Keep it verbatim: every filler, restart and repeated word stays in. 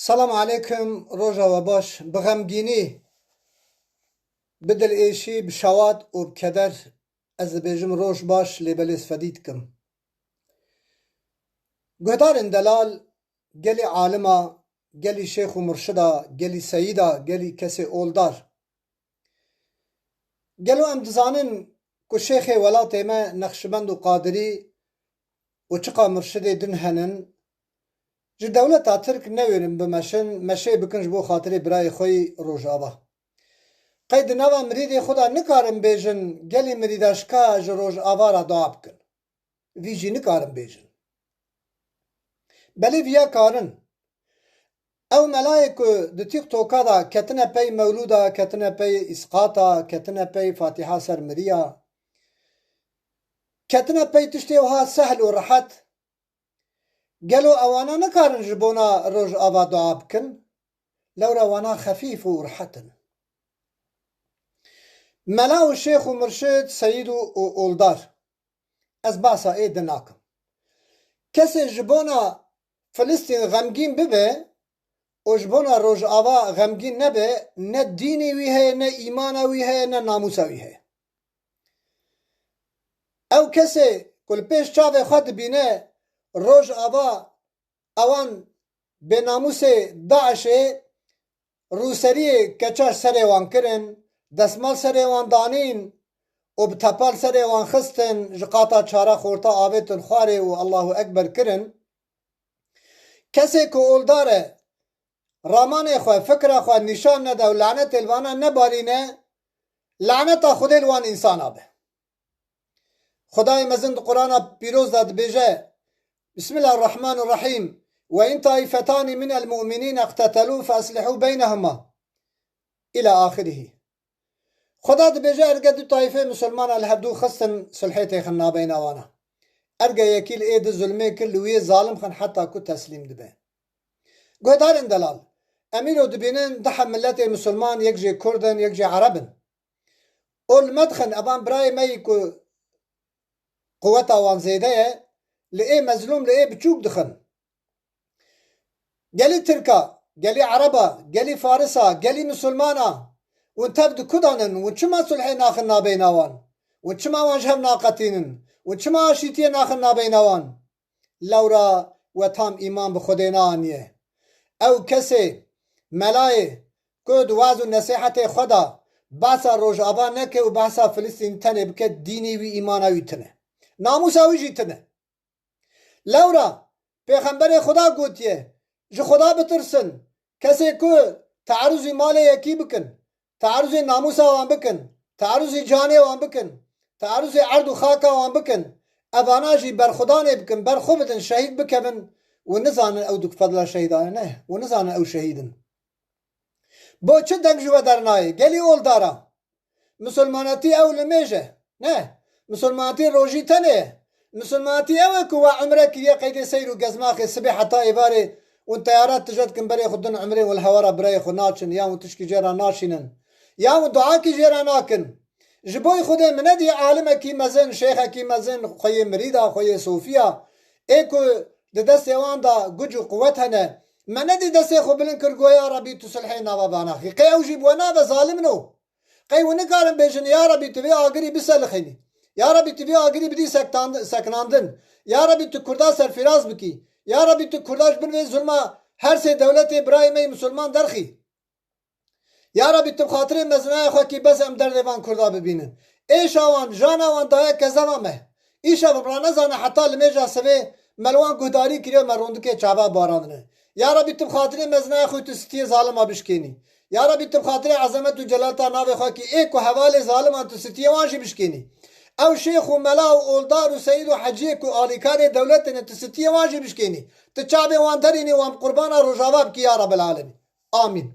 Selam aleykum, roja we baş. Bi xemgînî, bi dilêşî, bi şewat û bi keder ez dibêjim roj baş, lê belê sifedî dikim. Guhdarên delal, gelî alima, gelî şêx û murşida, gelî seyîda, gelî kesê oldar. Gelo em dizanin ku şêxê welatê me Nexşibend û Qadirî û çiqa murşidê din henin, ji dewleta Tirk newêrin bimeşin, meşê bikin ji bo xatirê birayê xwe yî Rojava. Qey di nava mirîdê xwe de nikarin bêjin, gelî mirîda şika ji Rojava re dua bikin. Vî jî nikarin bêjin. Belê viya karin. Ew melayê ku di TikToka de ketine pey mewlûda, ketine pey îsqata, ketine pey Fatiha ser miriya, ketine pey tiştê wiha sehl û rehet. Gelo ewana nikarin ji bona Rojava dua bikin? Lewra wana xefîf û rehet in. Mela û şêx û murşid, seyîd û, û oldar. Ez behsa ê din nakim. Kesê ji bona Filistîn xemgîn bibe û ji bona Rojava xemgîn nebe, ne dînê wî heye, ne îmana wî heye, ne namûsa wî heye. Ew kesê ku li pêş çavê xwe dibîne Rojava ewan bênamûsê DAIŞê rûseriyê keça serê wan kirin, destmal serê wan danîn û bi tepal serê wan xistin, ji qata çara xorta avêtin xwarê û Allahu Ekber kirin. Kesê ku oldar e, ramanê xwe, fikra xwe nîşan nede û lanetê li vana nebarîne, laneta Xwedê li wan însana be. Xwedayê mezin di Qur'ana pîroz de dibêje, Bismillahirrahmanirrahîm, "Ve in taifetani minel mu'minîne iqtetelû fe eslihû beynehuma." Îla axirihî. Xweda dibêje, erge du taîfê misilmana li hevdû xistin sulhê têxin nabeyna wana. Erge yekî li ê di zulmê kir, li wî yê zalim xin heta ku teslîm dibe. Guhdarên delal, em îro dibînin du heb miletê misilman, yek jê kurd in, yek jê ereb in. Û li me dixin, evan birayê me yî ku quweta wan zêde ye, li ê mezlûm, li ê biçûk dixin. Gelî Tirk a, gelî Ereb a, gelî Faris a, gelî Misilman a, hûn tev di ku de nin, hûn çima sulhê naxin nabeyna wan? Hûn çima wan ji hev naqetînin? Hûn çima aşîtiyê naxin nabeyna wan? Lewra we tam îman bi Xwedê neaniye. Ew kesê, melayê, ku di waz û nesêhetê xwe de behsa Rojava neke û behsa Filistîn tenê bike, dînê wî, îmana wî tune. Namûsa wî jî tune. Lewra Pêxemberê Xweda gotiye, ji Xweda bitirsin, kesê ku teeruzî malê yekî bikin, teeruzê namûsa wan bikin, teeruzê canê wan bikin, teeruzê erd û xaka wan bikin, evana jî berxwedanê bikin, ber xwe bidin, şehîd bikevin, û nizanin ew duk fedla şehîdan e, ne, û nizanin ew şehîd in. Bo çi deng ji we dernayê? Gelî oldar a. Misilmanetî ew limêj e. Ne. Misilmanetî rojî tenê ye. Misilmanetî ew e ku we umre kiriye qeydê seyr û gezmaxê sibê heta êvarê û teyara tije dikin berê xwe din umrê û li hewara birayê xwe naçin, ya hûn tişkî jê re naşînin, ya hûn duakî jê re nakin. Ji bo Xwedê min nedî alimekî mezin, şêxekî mezin, xweyê mirîda, xweyê sofiya, ê ku di destê wan de guc û quwet hene, me nedî destê xwe bilind kir, got, "Ya Rebî, tu sulhê nava vana xî." Qey ew jî bi we nave, zalim no. Qey hûn nikarin bêjin, "Ya Rebî, tu vê agirî biselixînî. Ya Rebî, tu vê agirî bidî sektan-, seknandin. Ya Rebî, tu Kurda serfiraz bikî. Ya Rebî, tu Kurda ji bin vê zulma her sê dewletê birayê me yê misilman derxî. Ya Rebî, tu bi xatirê mezinaya xwe kî, bes em derdê van Kurda bibînin." Êşa wan, jana wan daye kezeva me. Îşev em ranezane heta limêja sivê me li wan guhdarî kiriye, me rondikê çava barandine. Ya Rebî, tu bi xatirê mezinaya xwe tu sitiyê zalima bişkênî. Ya Rebî, tu bi xatirê ezemet û celalta navê xwe kî, ê ku hevalê zaliman, tu sitiyê wan jî bişkênî. Ew şêx û mela û oldar û seyîd û heciyê ku alîkarê dewletê ne, tu sitiyê wan jî bişkênî. Tu çavê wan derînî, wan bi qurbana Rojava bikî, ya Rebel Alemîn. Amîn.